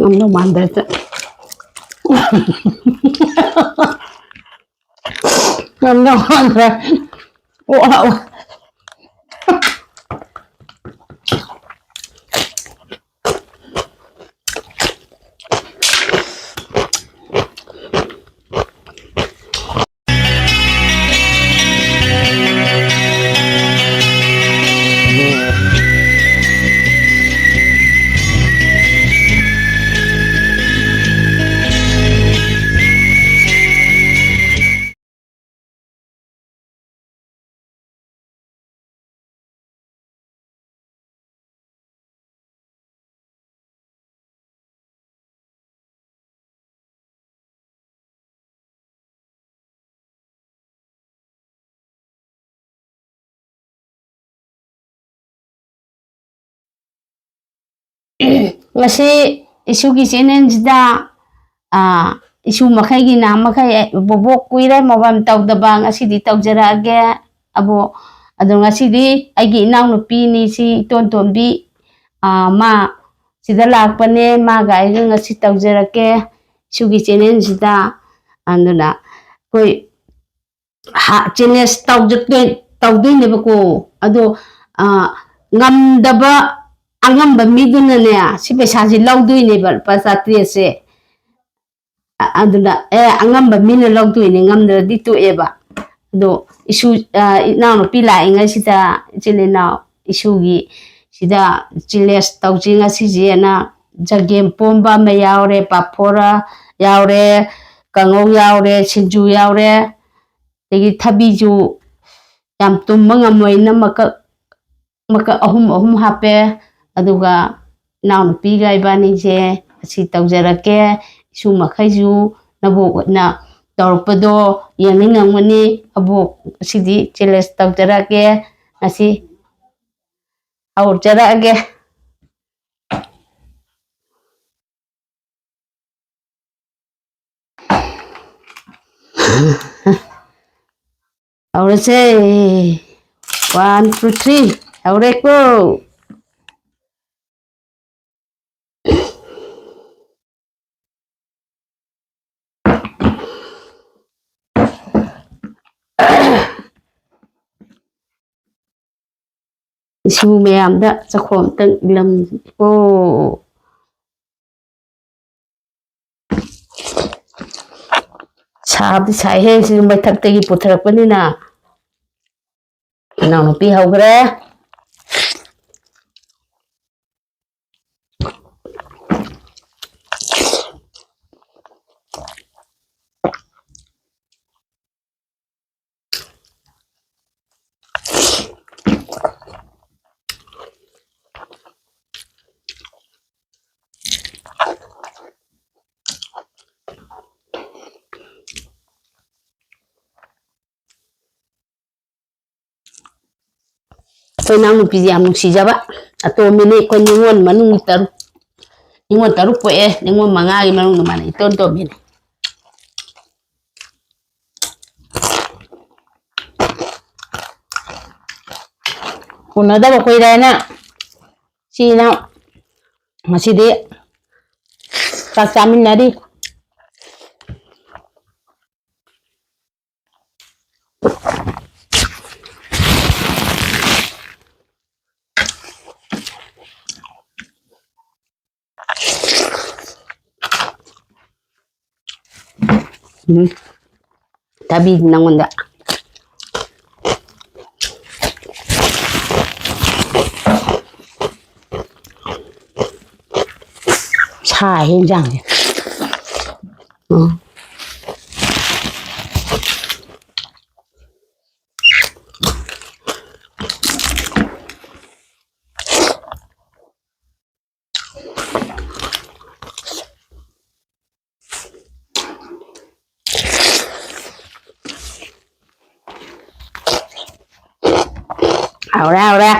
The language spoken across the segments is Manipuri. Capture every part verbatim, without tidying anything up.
ꯉꯝꯗꯧ ꯃꯥꯟꯗ꯭ꯔꯦ꯫ ꯉꯝꯗꯧ ꯃꯥꯟꯗ꯭ꯔꯦ꯫ ꯑꯣ, ꯑꯣ꯫ ꯉꯁꯤ ꯏꯁꯨꯒꯤ ꯆꯦꯅꯦꯜꯁꯤꯗ, ꯑꯥ, ꯏꯁꯨ ꯃꯈꯩꯒꯤ ꯅꯍꯥꯟ ꯃꯈꯩ ꯕꯣꯕꯣꯛ ꯀꯨꯏꯔꯦ ꯃꯣꯕꯥꯏꯜ ꯇꯧꯗꯕ, ꯉꯁꯤꯗꯤ ꯇꯧꯖꯔꯛꯑꯒꯦ꯫ ꯑꯕꯣ, ꯑꯗꯣ ꯉꯁꯤꯗꯤ ꯑꯩꯒꯤ ꯏꯅꯥꯎꯅꯨꯄꯤꯅꯤ, ꯁꯤ ꯏꯇꯣꯟ ꯇꯣꯟꯕꯤ, ꯑꯥ, ꯃꯥ ꯁꯤꯗ ꯂꯥꯛꯄꯅꯦ, ꯃꯥꯒ ꯑꯩꯒ ꯉꯁꯤ ꯇꯧꯖꯔꯛꯀꯦ ꯏꯁꯨꯒꯤ ꯆꯦꯅꯦꯜꯁꯤꯗ꯫ ꯑꯗꯨꯅ ꯑꯩꯈꯣꯏ ꯍꯥ-, ꯆꯦꯂꯦꯟꯖ ꯇꯧꯖ-, ꯇꯧꯗꯣꯏꯅꯦꯕꯀꯣ꯫ ꯑꯗꯣ, ꯑ, ꯉꯝꯗꯕ ꯑꯉꯝꯕ ꯃꯤꯗꯨꯅꯅꯦ, ꯁꯤ ꯄꯩꯁꯥꯁꯦ ꯂꯧꯗꯣꯏꯅꯦꯕ, ꯂꯨꯄꯥ ꯆꯥꯇ꯭ꯔꯦꯠꯁꯦ꯫ ꯑ-, ꯑꯗꯨꯅ, ꯑꯦ, ꯑꯉꯝꯕ ꯃꯤꯅ ꯂꯧꯗꯣꯏꯅꯦ, ꯉꯝꯗ꯭ꯔꯗꯤ ꯇꯣꯛꯑꯦꯕ꯫ ꯑꯗꯣ ꯏꯁꯨ-, ꯑ, ꯏꯅꯥꯎꯅꯨꯄꯤ ꯂꯥꯛꯏꯉꯩꯁꯤꯗ, ꯏꯆꯤꯜ ꯏꯅꯥꯎ ꯏꯁꯨꯒꯤ ꯁꯤꯗ ꯆꯦꯂꯦꯟꯖ ꯇꯧꯁꯤ ꯉꯁꯤꯁꯦꯅ, ꯆꯒꯦꯝ ꯄꯣꯝꯕ ꯑꯃ ꯌꯥꯎꯔꯦ, ꯄꯥꯐꯣꯔ ꯌꯥꯎꯔꯦ, ꯀꯥꯡꯉꯧ ꯌꯥꯎꯔꯦ, ꯁꯤꯡꯖꯨ ꯌꯥꯎꯔꯦ, ꯑꯗꯒꯤ ꯊꯕꯤꯁꯨ ꯌꯥꯝ ꯇꯨꯝꯕ ꯉꯝꯃꯣꯏꯅ ꯃꯀꯛ, ꯃꯀꯛ ꯑꯍꯨꯝ ꯑꯍꯨꯝ ꯍꯥꯞꯄꯦ꯫ ꯑꯗꯨꯒ ꯏꯅꯥꯎꯅꯨꯄꯤꯒ ꯏꯕꯥꯅꯤꯁꯦ ꯑꯁꯤ ꯇꯧꯖꯔꯛꯀꯦ꯫ ꯏꯁꯨ ꯃꯈꯩꯁꯨ ꯅꯕꯣꯛꯅ ꯇꯧꯔꯛꯄꯗꯣ ꯌꯦꯡꯅꯤꯡꯉꯝꯒꯅꯤ꯫ ꯑꯕꯣꯛ ꯑꯁꯤꯗꯤ ꯆꯦꯂꯦꯟꯖ ꯇꯧꯖꯔꯛꯀꯦ ꯉꯁꯤ꯫ ꯍꯧꯖꯔꯛꯑꯒꯦ꯫ ꯍꯧꯔꯁꯦ꯫ One, two, three꯫ ꯍꯧꯔꯦꯀꯣ꯫ ꯏꯁꯤꯡ ꯃꯌꯥꯝꯗ ꯆꯈꯣꯝ ꯑꯝꯇꯪ ꯏꯜꯂꯝꯀꯣ꯫ ꯁꯥꯕꯗꯤ ꯁꯥꯏꯍꯦ, ꯁꯤꯁꯨ ꯃꯊꯛꯇꯒꯤ ꯄꯨꯊꯔꯛꯄꯅꯤꯅ꯫ ꯏꯅꯥꯎꯅꯨꯄꯤ ꯍꯧꯈ꯭ꯔꯦ꯫ ꯑꯩꯈꯣꯏ ꯏꯅꯥꯎꯅꯨꯄꯤꯁꯦ ꯌꯥꯝ ꯅꯨꯡꯁꯤꯖꯕ ꯑꯇꯣꯝꯕꯤꯅꯤ꯫ ꯑꯩꯈꯣꯏ ꯅꯤꯉꯣꯜ ꯃꯅꯨꯡꯒꯤ ꯇꯔꯨꯛ, ꯅꯤꯉꯣꯜ ꯇꯔꯨꯛ ꯄꯣꯛꯑꯦ, ꯅꯤꯉꯣꯜ ꯃꯉꯥꯒꯤ ꯃꯅꯨꯡꯗ ꯃꯥꯅ ꯏꯇꯣꯟ ꯇꯣꯝꯕꯤꯅꯤ꯫ ꯎꯅꯗꯕ ꯀꯨꯏꯔꯦꯅ ꯁꯤꯅ ꯉꯁꯤꯗꯤ ꯆꯥꯛ ꯆꯥꯃꯤꯟꯅꯔꯤ꯫ ꯎꯝ꯫ ꯊꯕꯤ ꯅꯪꯉꯣꯟꯗ꯫ ꯁꯥ ꯍꯦꯟꯖꯥꯡꯁꯦ꯫ ꯎꯝ꯫ ꯍꯥꯎꯔꯦ, ꯍꯥꯎꯔꯦ꯫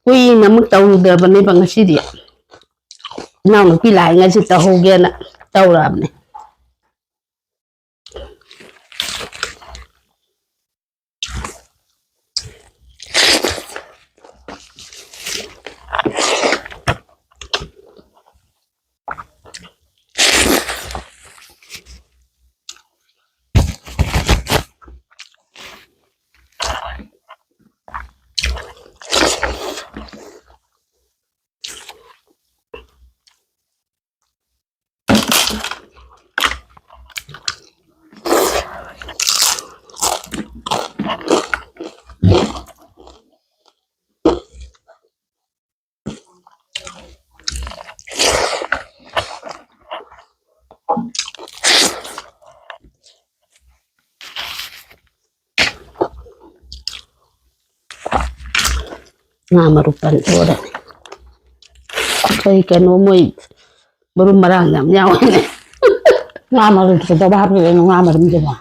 ꯀꯨꯏꯅ ꯑꯃꯨꯛ ꯇꯧꯔꯨꯗ꯭ꯔꯕꯅꯦꯕ ꯉꯁꯤꯗꯤ꯫ ꯏꯅꯥꯎꯅꯨꯄꯤ ꯂꯥꯛꯏꯉꯩꯁꯤ ꯇꯧꯍꯧꯒꯦꯅ ꯇꯧꯔꯛꯑꯕꯅꯦ꯫ ꯉꯥ ꯃꯔꯨ ꯄꯟꯊꯣꯛꯑꯔꯅꯤ꯫ ꯑꯩꯈꯣꯏ ꯀꯩꯅꯣ, ꯃꯣꯏ ꯃꯔꯨ ꯃꯔꯥꯡ ꯌꯥꯝ ꯌꯥꯎꯋꯦꯅꯦ꯫ ꯉꯥ ꯃꯔꯨꯝꯁꯨ ꯀꯩꯗꯧꯕ ꯍꯥꯞꯄꯤꯔꯛꯏꯅꯣ, ꯉꯥ ꯃꯔꯨꯝꯁꯤꯕꯣ?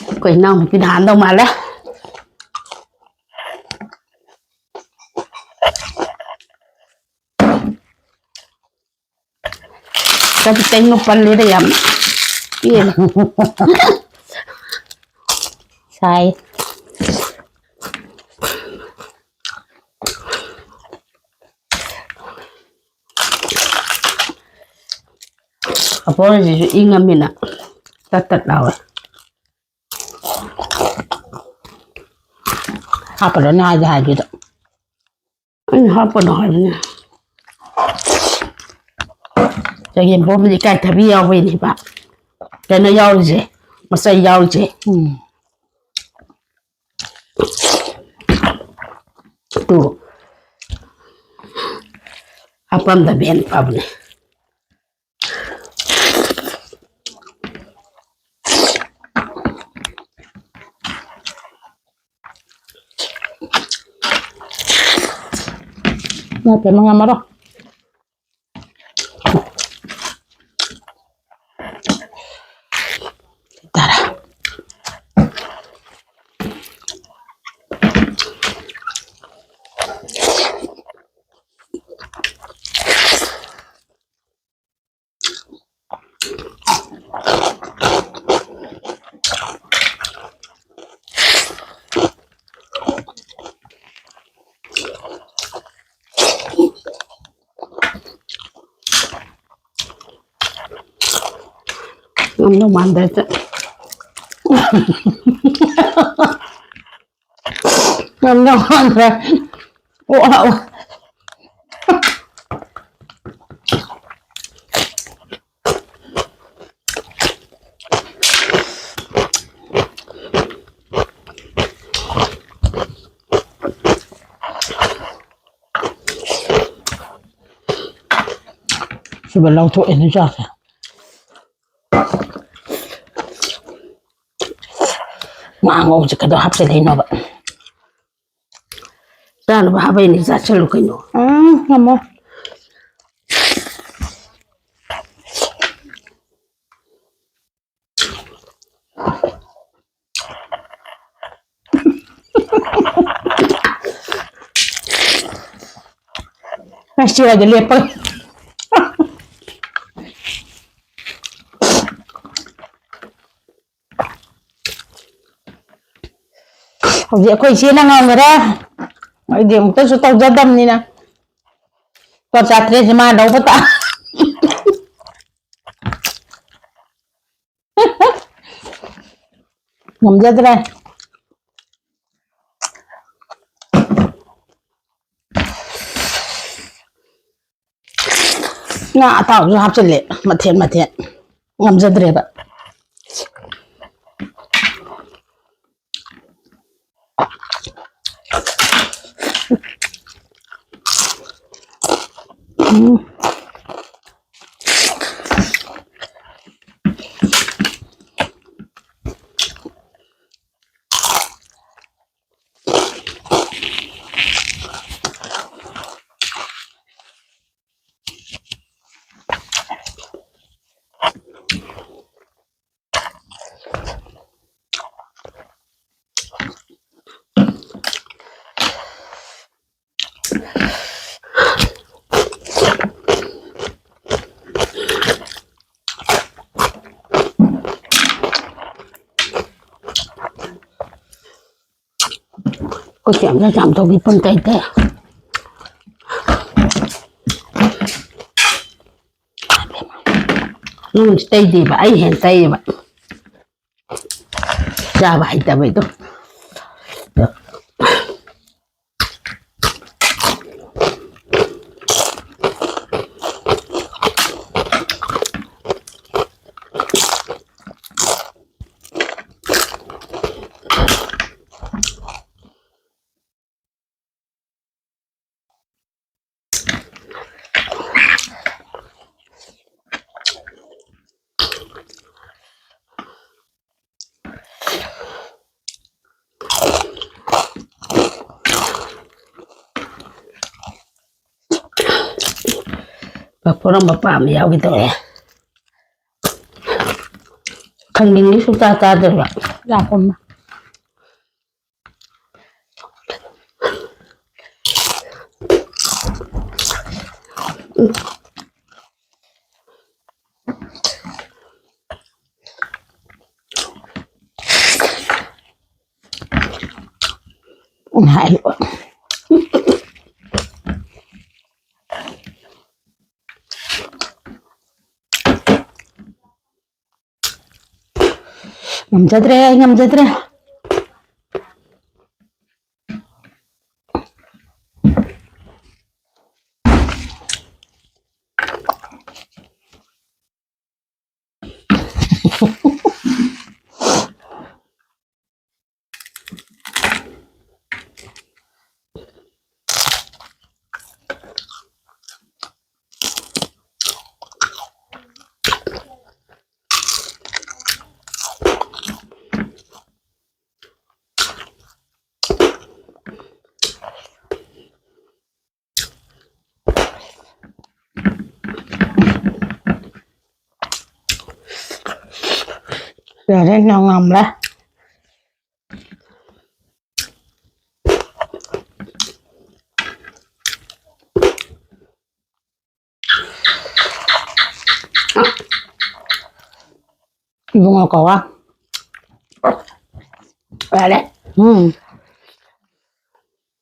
ꯑꯩꯈꯣꯏ ꯏꯅꯥꯎꯅꯨꯄꯤꯅ ꯍꯥꯟꯗꯧ ꯃꯥꯜꯂꯦ꯫ ꯀꯔꯤ ꯀꯩꯅꯣ ꯄꯜꯂꯦꯗ ꯌꯥꯝ꯫ ꯄꯦꯜꯂꯦ꯫ ꯁꯥꯏ꯫ ꯀꯄꯣꯔꯁꯤꯁꯨ ꯏꯪꯉꯃꯤꯅ ꯇꯠ ꯇꯠ ꯂꯥꯎꯋꯦ꯫ ꯍꯥꯞꯄꯗꯅ ꯍꯥꯏꯗꯤ ꯍꯥꯏꯒꯦꯗ꯫ ꯑꯩꯅ ꯍꯥꯞꯄꯗꯣ ꯍꯥꯏꯕꯅꯦ꯫ ꯆꯒꯦꯝ ꯄꯣꯝꯕꯗꯤ ꯏꯀꯥꯏꯊꯕꯤ ꯌꯥꯎꯕꯩꯅꯦꯕ꯫ ꯀꯩꯅꯣ ꯌꯥꯎꯔꯤꯁꯦ, ꯃꯆꯩ ꯌꯥꯎꯔꯤꯁꯦ꯫ ꯎꯝ꯫ ꯇꯨ꯫ ꯍꯥꯞꯄꯝꯗꯕꯅ ꯐꯕꯅꯦ꯫ ꯅꯠꯇꯦ, ꯃꯉꯥ ꯃꯔꯣ꯫ ꯇꯔꯥ꯫ ꯉꯝꯗꯧ ꯃꯥꯟꯗ꯭ꯔꯦ꯫ ꯉꯝꯗꯧ ꯃꯥꯟꯗ꯭ꯔꯦ꯫ ꯑꯣ, ꯑꯣ꯫ ꯁꯤꯕꯨ ꯂꯧꯊꯣꯛꯑꯦꯅꯦ ꯆꯥꯛꯁꯦ꯫ ꯉꯥ ꯑꯉꯧꯕꯁꯦ ꯀꯩꯗꯧ ꯍꯥꯞꯆꯤꯜꯂꯛꯏꯅꯣꯕ? ꯆꯥꯅꯕ ꯍꯥꯞꯄꯛꯏꯅꯦ, ꯆꯥꯁꯤꯜꯂꯨ ꯀꯩꯅꯣ꯫ ꯎꯝ, ꯉꯝꯃꯣ꯫ ꯉꯁꯤ ꯋꯥꯏꯗ ꯂꯦꯞꯄꯒ꯫ ꯍꯧꯖꯤꯛ ꯑꯩꯈꯣꯏ ꯏꯆꯦꯅ ꯉꯝꯈ꯭ꯔꯦ꯫ ꯑꯩꯗꯤ ꯑꯃꯨꯛꯇꯁꯨ ꯇꯧꯖꯗꯕꯅꯤꯅ꯫ ꯂꯨꯄꯥ ꯆꯥꯇ꯭ꯔꯦꯠꯁꯦ ꯃꯥ ꯂꯧꯕ ꯇꯥ-, ꯉꯝꯖꯗ꯭ꯔꯦ꯫ ꯉꯥ ꯑꯇꯥꯎꯕꯁꯨ ꯍꯥꯞꯆꯤꯜꯂꯦ, ꯃꯊꯦꯜ ꯃꯊꯦꯜ꯫ ꯉꯝꯖꯗ꯭ꯔꯦꯕ꯫ ꯎꯝ꯫ ꯑꯩꯈꯣꯏ ꯆꯦ ꯑꯝꯆꯥ ꯆꯥꯝ ꯇꯧꯕꯤ ꯄꯨꯟ ꯇꯩ ꯇꯩ꯫ ꯅꯪ ꯇꯩꯗꯦꯕ, ꯑꯩ ꯍꯦꯟꯅ ꯇꯩꯌꯦꯕ꯫ ꯆꯥꯕ ꯍꯩꯇꯕꯩꯗꯣ꯫ ꯄꯥꯐꯣꯔ ꯑꯃ ꯄꯥꯝꯕ ꯌꯥꯎꯒꯦ ꯇꯧꯔꯦ꯫ ꯈꯪꯅꯤꯡꯗꯤ ꯁꯨꯡꯆꯥ ꯆꯥꯗ꯭ꯔꯕ꯫ ꯂꯥꯛꯄ ꯑꯃ꯫ ꯉꯝꯖꯗ꯭ꯔꯦ, ꯑꯩ ꯉꯝꯖꯗ꯭ꯔꯦ꯫ ꯌꯥꯔꯦ, ꯅꯪ ꯉꯝꯂꯦ꯫ ꯏꯕꯨꯡꯉꯣ ꯀꯧꯋꯣ꯫ ꯌꯥꯔꯦ꯫ ꯎꯝ꯫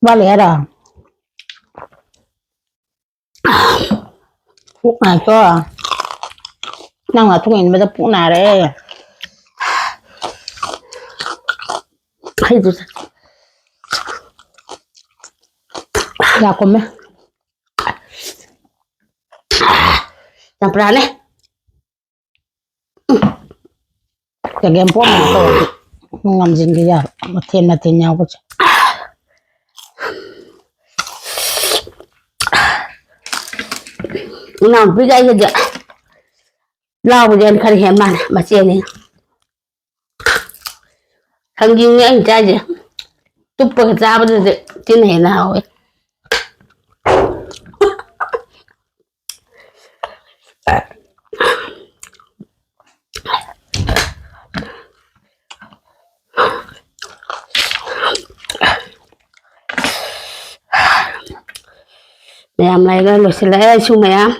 ꯋꯥꯠꯂꯤ ꯍꯥꯏꯔꯣ? ꯄꯨꯛ ꯅꯥꯏꯀꯣ꯫ ꯅꯪ ꯅꯊꯨꯡ ꯏꯟꯕꯗ ꯄꯨꯛ ꯅꯥꯔꯦ꯫ ꯍꯩꯗꯨꯁꯦ꯫ ꯌꯥ ꯀꯨꯝꯃꯦ꯫ ꯆꯝꯄ꯭ꯔꯥꯅꯦ꯫ ꯆꯒꯦꯝ ꯄꯣꯝꯕ ꯇꯧꯔꯗꯤ ꯉꯝꯖꯤꯟꯒꯦ ꯌꯥꯔꯣꯏ꯫ ꯃꯊꯦꯟ ꯃꯊꯦꯟ ꯌꯥꯎꯕꯁꯦ꯫ ꯏꯅꯥꯎꯅꯨꯄꯤꯒ ꯑꯩꯒꯗꯤ ꯂꯥꯎꯕꯗꯤ ꯑꯩꯅ ꯈꯔ ꯍꯦꯟ ꯃꯥꯜꯂꯦ, ꯃꯆꯦꯅꯤꯅ꯫ ꯊꯥꯡꯖꯤꯡꯅꯦ ꯑꯩꯅ ꯆꯥꯏꯁꯦ꯫ ꯇꯨꯞꯄꯒ ꯆꯥꯕꯗꯨꯗꯤ ꯁꯤꯅ ꯍꯦꯟꯅ ꯍꯥꯎꯋꯦ꯫ ꯃꯌꯥꯝ ꯂꯩꯔ ꯂꯣꯏꯁꯤꯜꯂꯛꯑꯦ ꯁꯨ ꯃꯌꯥꯝ꯫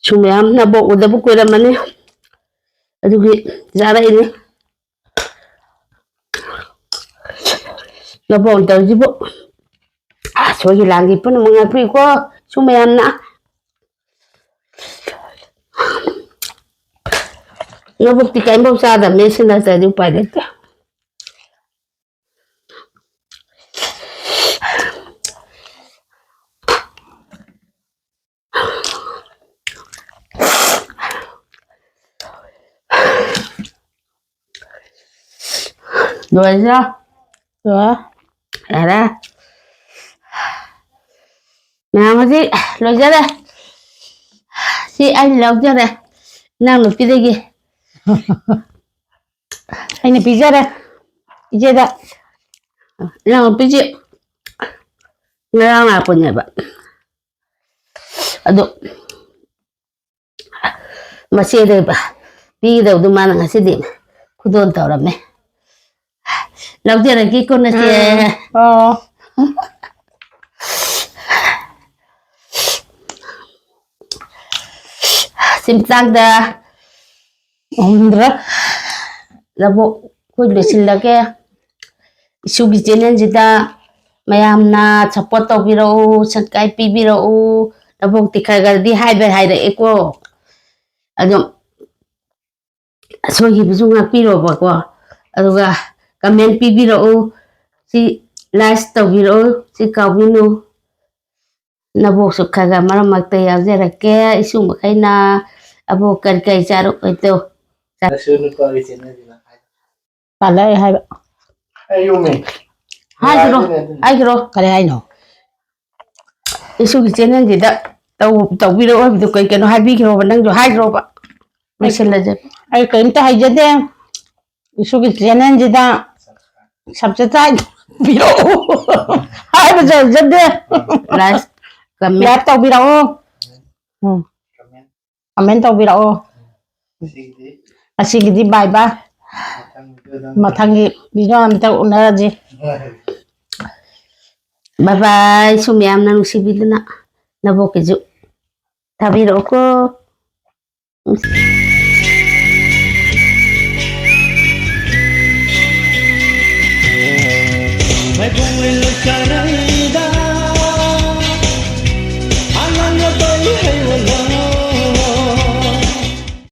ꯁꯨ ꯃꯌꯥꯝ ꯅꯕꯣꯛ ꯎꯗꯕ ꯀꯨꯏꯔꯝꯃꯅꯤ꯫ ꯑꯗꯨꯒꯤ ꯆꯥꯔꯛꯏꯅꯤ꯫ ꯅꯕꯣꯛ ꯇꯧꯔꯤꯁꯤꯕꯨ꯫ ꯑꯁ, ꯁꯣꯏꯒꯤ ꯂꯥꯡꯒꯤ ꯄꯨꯝꯅꯃꯛ ꯉꯥꯛꯄꯤꯌꯨꯀꯣ꯫ ꯁꯨ ꯃꯌꯥꯝꯅ꯫ ꯅꯕꯣꯛꯇꯤ ꯀꯔꯤꯝꯐꯥꯎ ꯆꯥꯗꯕꯅꯦ, ꯁꯤ ꯅꯠꯇ꯭ꯔꯗꯤ ꯎꯄꯥꯏ ꯂꯩꯇꯦ꯫ ꯂꯣꯏꯔꯦ꯫ ꯂꯣꯏꯔꯦ꯫ ꯌꯥꯔꯦ꯫ ꯃꯌꯥꯝ ꯍꯧꯖꯤꯛ ꯂꯣꯏꯖꯔꯦ꯫ ꯁꯤ ꯑꯩꯅ ꯂꯧꯖꯔꯦ ꯏꯅꯥꯎꯅꯨꯄꯤꯗꯒꯤ꯫ ꯑꯩꯅ ꯄꯤꯖꯔꯦ ꯏꯆꯦꯗ꯫ ꯏꯅꯥꯎꯅꯨꯄꯤꯁꯤ ꯉꯔꯥꯡ ꯂꯥꯛꯄꯅꯦꯕ꯫ ꯑꯗꯣ ꯃꯆꯦꯗ ꯄꯤꯒꯗꯧꯗꯣ ꯃꯥꯅ ꯉꯁꯤꯗꯤ ꯈꯨꯗꯣꯜ ꯇꯧꯔꯝꯃꯦ꯫ ꯂꯧꯖꯔꯒꯦꯀꯣ ꯅꯆꯦ꯫ ꯎꯝ꯫ ꯑꯣ꯫ ꯁꯤꯝꯇꯥꯡꯗ ꯍꯨꯝꯗ꯭ꯔꯥ꯫ ꯂꯕꯨꯛ ꯑꯩꯈꯣꯏ ꯂꯣꯏꯁꯤꯜꯂꯒꯦ꯫ ꯏꯁꯨꯒꯤ ꯆꯦꯅꯦꯜꯁꯤꯗ ꯃꯌꯥꯝꯅ ꯁꯞꯄꯣꯔꯠ ꯇꯧꯕꯤꯔꯛꯎ, ꯁꯞꯁꯀ꯭ꯔꯥꯏꯕ ꯄꯤꯕꯤꯔꯛꯎ꯫ ꯅꯕꯣꯛꯇꯤ ꯈꯔ ꯈꯔꯗꯤ ꯍꯥꯏꯕ ꯍꯥꯏꯔꯛꯑꯦꯀꯣ꯫ ꯑꯗꯣ ꯑꯁꯣꯏꯈꯤꯕꯁꯨ ꯉꯥꯛꯄꯤꯔꯣꯕꯀꯣ꯫ ꯑꯗꯨꯒ ꯀꯃꯦꯟ ꯄꯤꯕꯤꯔꯛꯎ, ꯁꯤ ꯂꯥꯏꯛ ꯇꯧꯕꯤꯔꯛꯎ, ꯁꯤ ꯀꯥꯎꯕꯤꯅꯨ꯫ ꯅꯕꯣꯛꯁꯨ ꯈꯔ ꯈꯔ ꯃꯔꯛ ꯃꯔꯛꯇ ꯌꯥꯎꯖꯔꯛꯀꯦ꯫ ꯏꯁꯨ ꯃꯈꯩꯅ ꯑꯕꯣꯛ ꯀꯔꯤ ꯀꯔꯤ ꯆꯥꯔꯛꯑꯣꯏꯗꯣ? ꯅꯁꯨ ꯅꯨꯄꯥꯒꯤ ꯆꯦꯅꯦꯜꯁꯤꯅ ꯍꯥꯏ꯫ ꯄꯥꯜꯂꯛꯑꯦ ꯍꯥꯏꯕ꯫ ꯍꯥꯏꯌꯨꯃꯦ꯫ ꯍꯥꯏꯈ꯭ꯔꯣ, ꯌꯥꯔꯦꯅꯦ ꯑꯗꯨꯅ꯫ ꯍꯥꯏꯈ꯭ꯔꯣ꯫ ꯀꯔꯤ ꯍꯥꯏꯅꯣ? ꯏꯁꯨꯒꯤ ꯆꯦꯅꯦꯜꯁꯤꯗ ꯇꯧ-, ꯇꯧꯕꯤꯔꯛꯑꯣ ꯍꯥꯏꯕꯗꯨ ꯀꯩ ꯀꯩꯅꯣ ꯍꯥꯏꯕꯤꯈ꯭ꯔꯣꯕ, ꯅꯪꯁꯨ ꯍꯥꯏꯈ꯭ꯔꯣꯕ꯫ ꯂꯣꯏꯁꯤꯜꯂꯁꯦ꯫ ꯑꯩ ꯀꯔꯤꯝꯇ ꯍꯩꯖꯗꯦ꯫ ꯏꯁꯨꯒꯤ ꯆꯦꯅꯦꯜꯁꯤꯗ ꯁꯕꯁꯀ꯭ꯔꯥꯏꯕ ꯄꯤꯔꯛꯎ ꯍꯥꯏꯕꯁꯨ ꯍꯩꯖꯗꯦ꯫ ꯂꯥꯏꯛ, ꯀꯃꯦꯟ꯫ ꯂꯥꯏꯛ ꯇꯧꯕꯤꯔꯛꯎ꯫ ꯎꯝ꯫ ꯀꯃꯦꯟ ꯇꯧꯕꯤꯔꯛꯑꯣ꯫ ꯉꯁꯤꯒꯤꯗꯤ ꯉꯁꯤꯒꯤꯗꯤ ꯕꯥꯏ ꯕꯥꯏ꯫ ꯃꯊꯪ ꯚꯤꯗꯤꯑꯣꯗ ꯑꯃꯨꯛ ꯃꯊꯪꯒꯤ ꯚꯤꯗꯤꯑꯣ ꯑꯝꯇ ꯎꯅꯔꯁꯤ꯫ ꯕꯥꯏ ꯕꯥꯏ꯫ ꯁꯨꯝ ꯌꯥꯝꯅ ꯅꯨꯡꯁꯤꯕꯤꯗꯨꯅ ꯅꯕꯣꯛꯀꯤꯁꯨ ꯊꯥꯕꯤꯔꯛꯎꯀꯣ꯫ ꯃꯥꯏꯕꯝ ꯂꯩꯀꯥꯏ